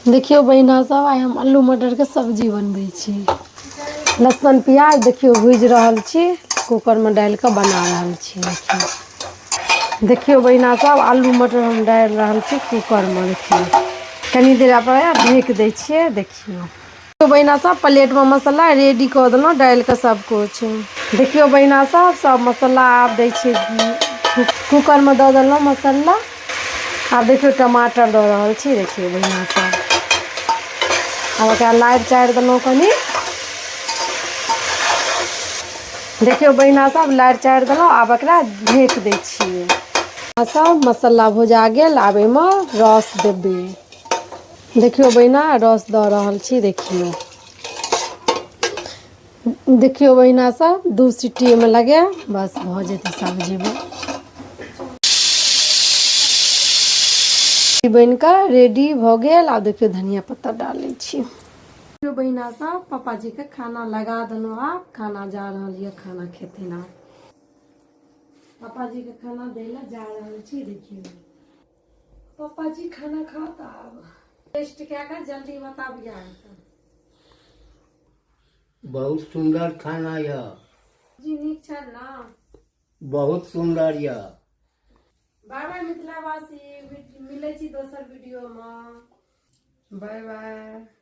देखियौ बहिना सब, आइ हम आलू मटरके सब्जी बनबै छी। लहसुन प्याज देखियौ भुजि रहल छी, कूकरमे डालि कऽ बना रहल छी। देखियौ, देखियौ बहिना सब, आलू मटर हम डालि रहल छी कूकरमे। देखियौ, कनी देर ओकरा ढकि दै छियै। देखियौ बहिना सब, प्लेटमे मसाला रेडी कऽ देलहुँ डालि कऽ सब किछु। देखियौ बहिना सब, सब मसाला आब दै छियै। कूकरमे दऽ देलहुँ मसाला। आब देखियौ, टमाटर दऽ रहल छी। देखियौ बहिना सब, आब ओकरा लारि चारि देलहुँ कनि। देखियौ बहिना सब, लारि चारि देलहुँ। आब एकरा ढकि दै छियै। सब मसाला भुजा गेल, आब एहिमे रस देबै। देखियौ बहिना, रस दऽ रहल छी। देखियौ, देखियौ बहिना सब, 2 सीटी एहिमे लगायब, बस भऽ जेतै सब्जी। बनि कऽ रेडी भऽ गेल। आब देखियौ, धनिया पत्ता डालै छी। देखियौ बहिना सब, पापाजी के खाना लगा देलहुँ। आब खाना जा रहल यऽ, खाना खेथिन। आब पापाजी के खाना दै लए जा रहल छी। देखियौ, पापाजी खाना खाता। आब टेस्ट कए कऽ जल्दी बताबियै। बहुत सुन्दर खाना यऽ। जी, नीक छल ने? बहुत सुन्दर यऽ। बाय बाय मिथिलावासी, मिलै छी दोसर वीडियोमे। Bye bye.